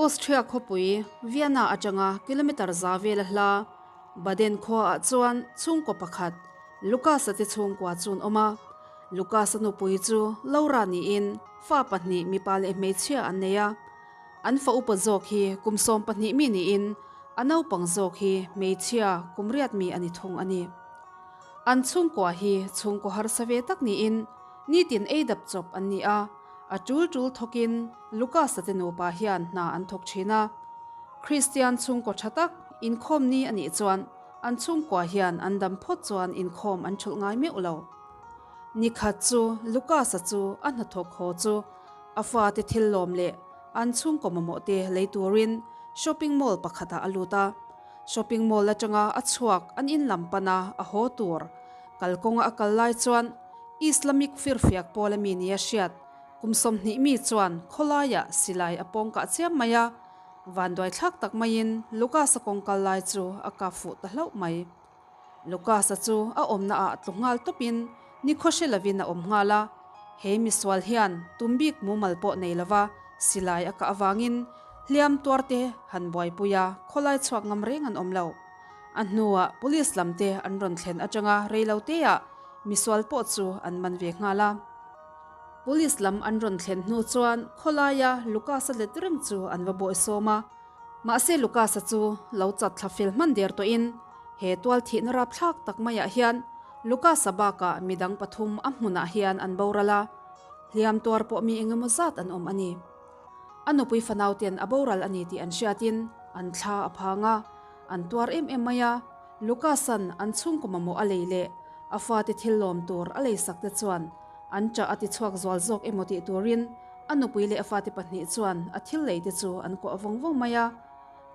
Austria khawpui Vienna atanga kilometre za vela hla Baden khuaah chuan chhungkaw pakhat Lucas-a te chhungkua chu an awm a. Lucas-a nupui chu Laura niin fa pahnih mipa leh hmeichhia an nei a. An fa upa zawk hi kum 12 mi niin a naupang zawk hi hmeichhia kum riat mi a ni thung a ni. An chhungkua hi chhungkaw harsa ve tak niin nitin ei dap chawp an ni a, a tul tul thawkin Lucas-a te nupa hian hna an thawk thin a. Kristian chhungkaw tha tak inkhawm ni a nih chuan an chhungkua hian an dam phawt chuan inkhawm an thulh ngai meuh lo. Nikhat chu Lucas-a chu a hnathawk haw chu a fate thil lawm leh an chhungkaw mamawh te lei turin shopping mall pakhatah a lut a. Shopping mall atanga a chhuak an in lam pana a haw tur kalkawnga a kal lai chuan Islamic firfiak pawl a mi nia hriat kum 20 mi chuan khawlaiah silai a pawng kah chiam mai a, vanduai thlak tak maiin Lucas-a kawng kal lai chu a kap fuh ta hlauh mai. Lucas-a chu a awmna ah tlu nghal tawpin nikhaw hre lovin a awm nghal a, he misual hian tum bik mumal pawh nei lova silai a kah avangin hliam tuar te han buaipui a, khawlai chhuak ngam reng an awm lo. A hnuah police lam te an rawn thlen atanga reilo te ah misual pawh chu an man ve nghal a. Police lam an rawn thlen hnu chuan khawlaia Lucas-a let reng chu an va bawihsawm a. Mahse Lucas-a chu lo chat thla fel hman der tawhin he tual thihna rapthlak tak maiah hian Lucas-a bakah midang pathum a hmunah hian an boral a, hliam tuar pawh mi engemaw zat an awm a ni. A nupui fanau ten a boral a ni tih an hriatin an thla a phang a, an tuar em em mai a, Lucas-a'n an chhungkaw mamawh a lei leh a fate thil lawm tur a leisak te chuan an chah a tichhuak zual zawk emaw tih turin A nupui leh a fate pahnih chuan a thil lei te chu an kuah vawng vawng mai a.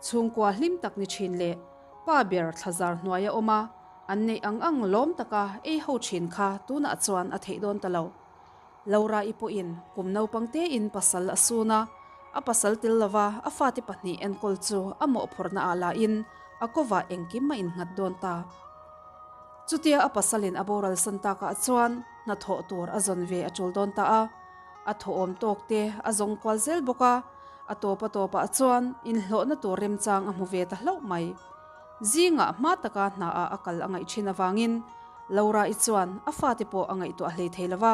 Chhungkua hlim tak ni thin leh pa ber thlazar hnuai a awm a, an neih ang ang lawm taka ei ho thin kha tunah chuan a theih dawn ta lo. Laura i pawhin kum naupang tein pasal a sun a, a pasal tel lova a fate pahnih enkawl chu a mawhphurhna ah lahin a kovah engkim a innghat dawn ta. Chutia a pasalin a boral san takah chuan hnathawh tur a zawn ve a tul dawn ta a. A thawhawm tawk te a zawng kual zel bawk a, a tawp a tawpah chuan inhlawhna tur remchang a hmu ve ta hlauh mai. Zingah hma taka hnaah a kal a ngaih thin avangin Laura-i chuan a fate pawh a ngaihtuah hlei thei lo va.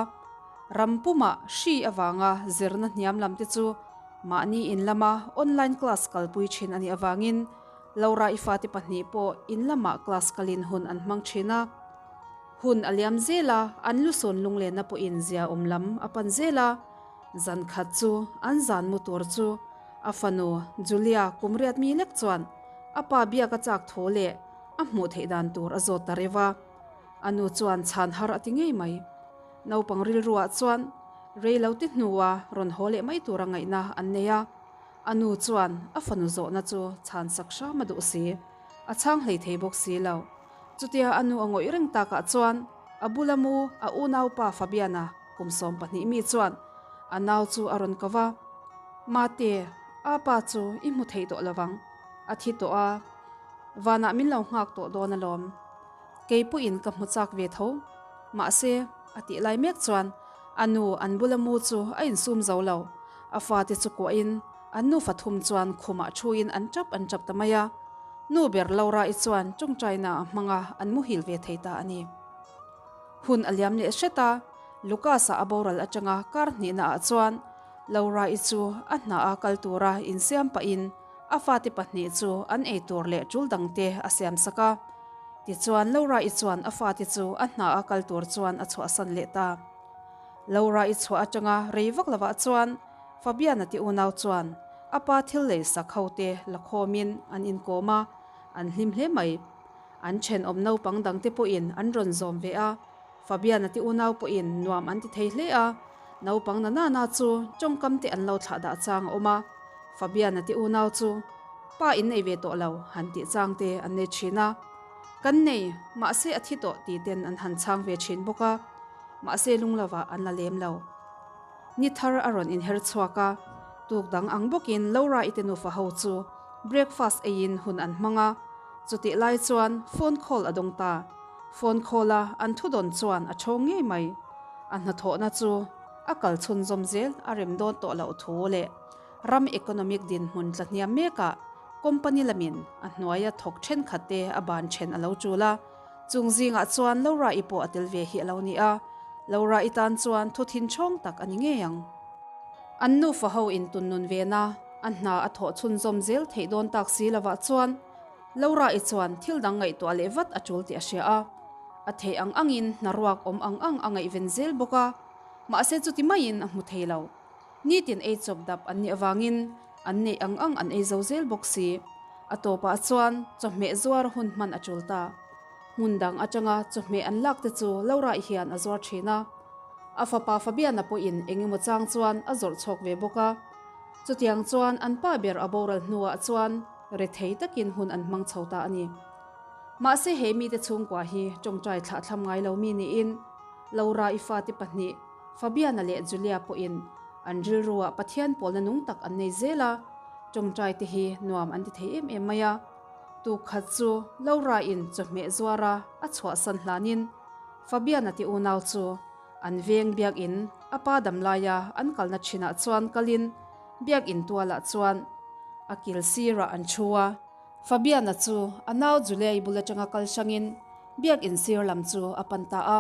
Ram pumah hri avanga zirna hniam lam te chu mahni in lama online class kalpui thin a nih avangin Laura-i fate pahnih pawh in lamah class kalin hun an hmang thin a. Hun a liam zel a, an lusawn lunglenna pawhin zia awm lam a pan zel a. Zan khat chu an zan mu tur chu a fanu Julia kum riat mi lek chuan a pa biak a chak tho leh a hmuh theih dan tur a zawt ta reuh a. A nu chuan chhan har a ti ngei mai. Naupang rilruah chuan rei lo ti hnua rawn haw leh mai tura ngaihna an nei a. A nu chuan a fanu zawhna chu chhan sak hram a duh si. A chhang hlei thei bawk si lo. Chutia a nu a ngawih reng takah chuan a bula mu a unaupa Fabiana kum 12 mi chuan a nau chu a rawn ko va, Mate, apa chu i hmu thei tawh lovang, a thi tawh a, vanah min lo nghak tawh dawn alawm. Kei pawhin ka hmu chak ve tho. Mahse, a tih lai mek chuan a nu an bula mu chu a insum zo lo, a fate chu kuahin an nufa thum chuan khumah thuin an tap an tap ta mai a. Nu ber Laura-i chuan tawngtaina a hmang a, an muhil ve thei ta a ni. Hun a liam leh hret a, Lucas-a a boral atanga kar hnihna ah chuan Laura-i chu a hna a kal tura insiam pahin a fate pahnih chu an ei tur leh tul dangte a siam sak a. Tichuan Laura-i chuan a fate chu a hna a kal tur chuan a chhuahsan leh ta. Laura-i chhuah atanga rei vak lovah chuan Fabian-a ti unau chuan a pa thil lei sak ho te la khawmin an inkawm a, an hlim hle mai. An thenawm naupang dangte pawhin an rawn zawm ve a, Fabian-a ti unau pawhin nuam an ti thei hle a, naupang na nana chu tawngkam te an lo thlah dah chang a awm a, Fabian-a ti unau chu pa in nei ve tawh lo han tih chang te an nei thin a, Kan nei, mahse a thi tawh ti ten an han chhang ve thin bawk a, mahse lunglovah an la lem lo. Ni thar a rawn inher chhuak a, tuk dang ang bawkin Laura i te nufa ho chu breakfast eiin hun an hmang a, chutih lai chuan phone call a dawng ta. Phone call a an thudawn chuan a thawng ngei mai. A hnathawhna chu a kal chhunzawm zel a rem dawn tawh loh thu leh Ram economic dinhmun tlahniam mekah company lamin a hnuaia thawk thenkhatte a ban then a lo tul a, chung zingah chuan Laura-i pawh a tel ve hi a lo ni a, Laura-i tan chuan thu thinchhawng tak a ni ngei ang. An nufa ho intunnun vena a hna a thawh chhunzawm zel theih dawn tak si lovah chuan Laura-i chuan thil dang ngaihtuah leh vat a tul tih a hria a, a theih ang angin hna ruak awm ang ang a ngaihven zel bawk a, mahse chuti maiin a hmu thei lo. Nitin ei chawp dap an nih avangin an neih ang ang an ei zo zel bawk si. A tawpah chuan chawhmeh zuar hun hman a tul ta. Hmun dang atanga chawhmeh an lak te chu Laura-i hian a zuar thin a. A fapa Fabiana pawhin eng emaw chang chuan a zawrh chhawk ve bawk a. Chutiang chuan an pa ber a boral hnuah chuan rethei takin hun an hmang chho ta a ni. Mahse he mite chhungkua hi tawngtai thlahthlam ngai lo mi niin Laura-i fate pahnih Fabiana leh Julia pawhin an rilruah Pathian pawlna nung tak an nei zel a, tawngtai te hi nuam an ti thei em em mai a. Tukkhat chu Laura-in chawhmeh zuara a chhuahsan hlanin Fabiana te unau chu an veng biakinn a pa damlaia an kalna thinah chuan kalin biakinn tualah chuan a kil sirah an thu a. Fabiana chu a nau Julia-i bul atanga kal hrangin biakinn sir lam chu a pan ta a.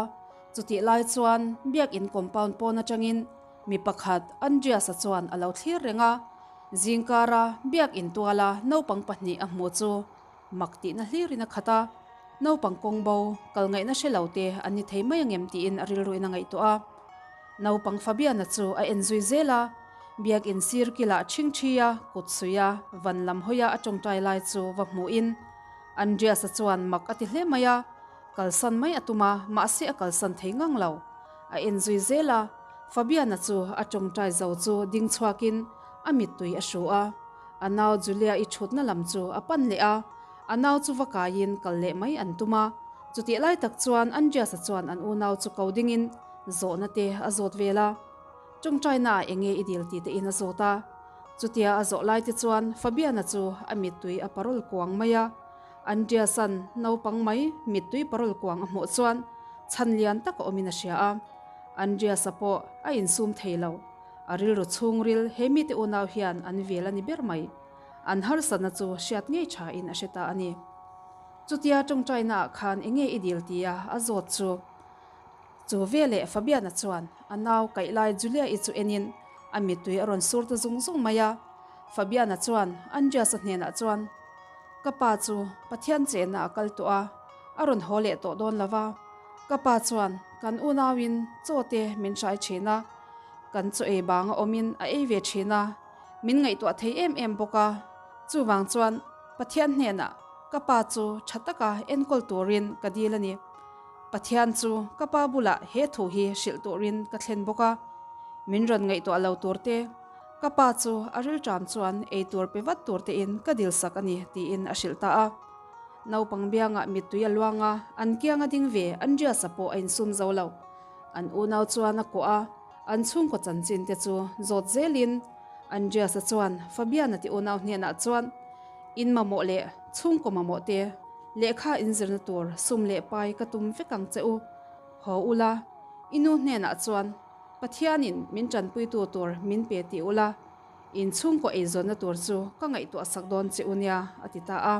Chutih lai chuan biakinn compound pawn atangin mi pakhat Andreas-a chuan a lo thlir reng a, zingkara biakinn tuala naupang pahnih a hmuh chu mak tihna hlirin a khat a, naupang kawng bo kal ngaihna hre lo te an ni thei mai angem tiin a rilruin a ngaihtuah a. Naupang Fabiana chu a en zui zel a, biakinn sir kilah ṭhingṭhia kut suia van lam hawia a ṭawngṭai lai chu va hmuhin Andreas-a chuan mak a ti hle mai a. Kalsan mai a tum a, mahse a kalsan thei ngang lo. A en zui zel a, Fabiana chu a tawngtai zo chu ding chhuakin a mittui a hru a. A nau Julia-i thutna lam chu a pan leh a, a nau chu va kaiin kal leh mai an tum a. Chutih lai tak chuan Andreas-a chuan an unau chu ko dingin zawhna te a zawt vel a. Tawngtaina ah enge i dil tih te in a zawt a. Chutia a zawh lai te chuan Fabiana chu a mittui a parol kuang mai a. Andreas-a'n naupang mai mittui parol kuang a hmuh chuan chhan lian tak a awmin a hria a. Andreas-a pawh a insum thei lo. A rilru chhungril he mite unau hian an vel a ni ber mai. An harsatna chu hriat ngei thain a hre ta a ni. Chutia tawngtaina-ah khan enge i dil tia a zawt chu. Chu veleh Fabiana chuan a nau kaih lai Julia-i chu enin a mittui a rawn sur ta zung zung mai a. Fabiana chuan Andreas-a hnenah chuan, Ka pa chu Pathian chenna a kal tawh a, a rawn haw leh tawh dawn lo va. Ka pa chuan kan unauin chaw te min hrai thin a, kan chaw ei banga awmin a ei ve thin a, min ngaihtuah thei em em bawk a. Chuvang chuan Pathian hnenah ka pa chu tha taka enkawl turin ka dil a ni. Pathian chu ka pa bulah he thu hi hrilh turin ka thlen bawk a, min rawn ngaihtuah lo tur te, ka pa chu a rilṭam chuan ei tur pe vat tur tein ka dilsak a ni tiin a hrilh ta a. Naupang biangah mittui a luang a, an kianga ding ve Andreas-a pawh a insum zo lo. An unau chuan a kuah a, an chhungkaw chanchin te chu zawt zelin Andreas-a chuan Fabian-a ti unau hnenah chuan, In mamawh leh chhungkaw mamawh te, Lehkha inzirna tur sum leh pai ka tum vek ang che u. Haw ula, i nu hnenah chuan Pathianin min tanpuitu tur min pe tih ula, in chhungkaw eizawnna tur chu ka ngaihtuah sak dawn che u nia, a ti ta a.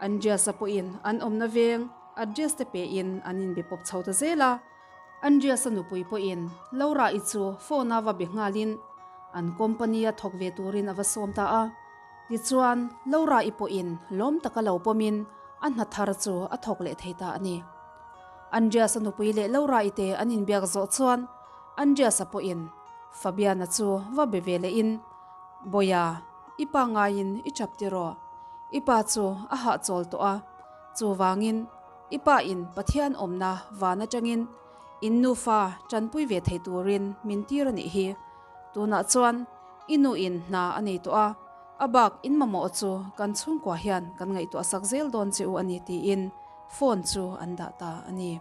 Andreas-a pawhin an awmna veng address te pein an inbe pawp chho ta zel a. Andreas-a nupui pawhin Laura-i chu phone-a va be nghalin an company-a thawk ve turin a va sawm ta a. Tichuan, Laura-i pawhin lawm taka lo pawmin a hna thar chu a thawk leh thei ta a ni. Andreas-a nupui leh Laura-i te an inbiak zawh chuan Andreas-a pawhin Fabiana chu va be ve lehin, Bawia, i pa ngaiin i chap tiraw? I pa chu a hahchawl tawh a, chuvangin i pa in Pathian awmna van atangin in nufa tanpui ve thei turin min tir a nih hi. Tunah chuan i nuin hna a nei tawh a, a bak in mamawh chu kan chhungkua hian kan ngaihtuah sak zel dawn che u a ni tiin phone chu an dah ta a ni.